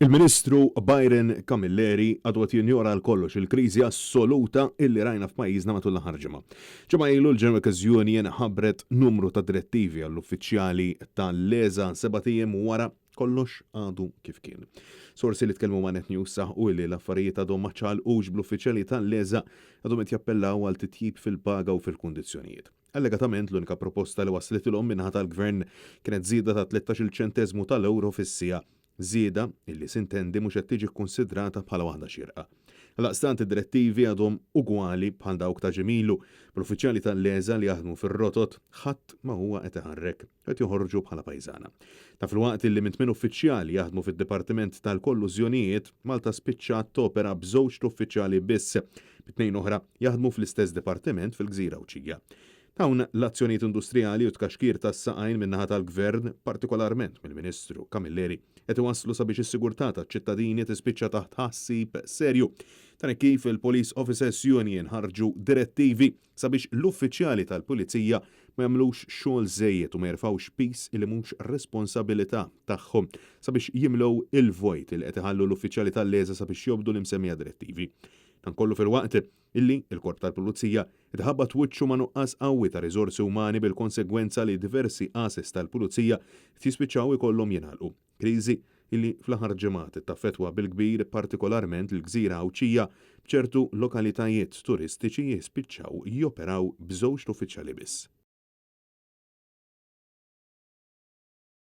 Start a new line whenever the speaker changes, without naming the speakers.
Il-Ministru Byron Camilleri għadu qed jinjora għal kollox il-kriżi assoluta illi rajna f'pajjiżna matul l-aħħar ġimgħa. Ġimgħa ilu l-General Workers Union ħabbret numru ta' direttivi għall-uffiċjali tal-LESA sebat ijiem wara kollox għadu kif kien. Sorsi li tkellmu ma' Net News saħqu illi l-affarijiet għadhom ma ċċaqalqux bl-uffiċjali tal-LESA għadhom qed jappellaw għal titjib fil-paga u fil-kundizzjonijiet. Allegatament l-unika proposta li waslitilhom min-naħa tal-Gvern kienet żieda ta' 13-il ċenteżmu tal-ewro fis-siegħa, żieda illi sintendi mhux qed tiġi kkunsidrata bħala waħda xierqa. Għaldaqstant id-direttivi għadhom ugwali bħal dawk ta' ġimgħa ilu, bl-uffiċjali tal-LESA li jaħdmu fir-rotot ħadd ma huwa qed iħarrek u qed joħorġu bħala pajżana. Dan filwaqt illi minn tmien uffiċjali jaħdmu fid-Dipartiment tal-Kollużjonijiet, Malta spiċċat topera b'żewġt uffiċjali biss, bi tnejn oħra jaħdmu fl-istess dipartiment fil-gżira Għawdxija. Dawn l-azzjonijiet industrijali u t-tkaxkir tas-saqajn min-naħa tal-Gvern, partikolarment mill-Ministru Camilleri, qed iwasslu sabiex is-sigurtà taċ-ċittadini tispiċċa taħt tħassib serju. Dan hekk kif il-Police Officers Union ħarġu direttivi sabiex l-uffiċjali tal-Pulizija ma jagħmlux xogħol żejjed u ma jerfgħux piż li mhux responsabilità tagħhom sabiex jimlew il-vojt li qed iħallu l-uffiċjali tal-LESA sabiex jobdu l-imsemmija direttivi. Dan kollu filwaqt illi l-Korp tal-Pulizija qed iħabbat wiċċu ma' nuqqas qawwi ta' riżorsi umani bil-konsegwenza li diversi għases tal-Pulizija qed jispiċċaw ikollhom jingħalqu. Kriżi illi fl-aħħar ġimgħat taffettwa bil-kbir partikolarment lill-gżira Għawdxija b'ċertu lokalitajiet turistiċi jispiċċaw joperaw b'żewġt uffiċjali biss.